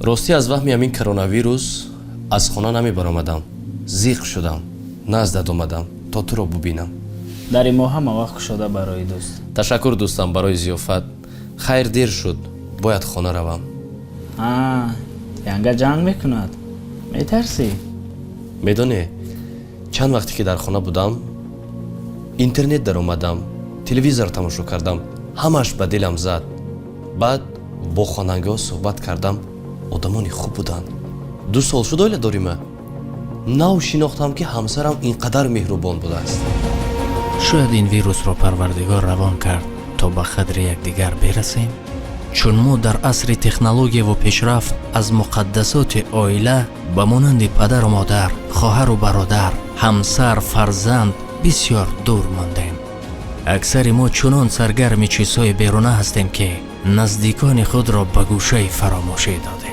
Ростӣ, аз ваҳми ҳамин коронавирус аз хона намебаромадам, зиқ шудам, наздат омадам, то туро бубинам. Дари мо ҳама вақт кушода барои дӯст. Ташаккур, дӯстам, барои зиёфат. Хайр, дер шуд, бояд хона равам. А янга ҷанг мекунад, метарсӣ? Медонӣ, чанд вақте ки дар хона будам, интернет даромадам, телевизор тамошо кардам, ҳамааш ба дилам зад. Баъд бо хонангаҳо суҳбат кардам, одамони хуб буданд. 2 сол шуд оила дорима, нав шинохтам, ки ҳамсарам ин қадар меҳрубон будааст. Шояд ин вирусро Парвардигор равон кард, то ба қадри якдигар бирасем, чун мо дар асри технологияву пешрафт аз муқаддасоти оила ба монанди падару модар, хоҳару бародар, ҳамсар, фарзанд бисёр дур мондем. Аксари мо чунон саргарми чизҳои беруна ҳастем, ки наздикони худро ба гӯшаи фаромӯшӣ додем.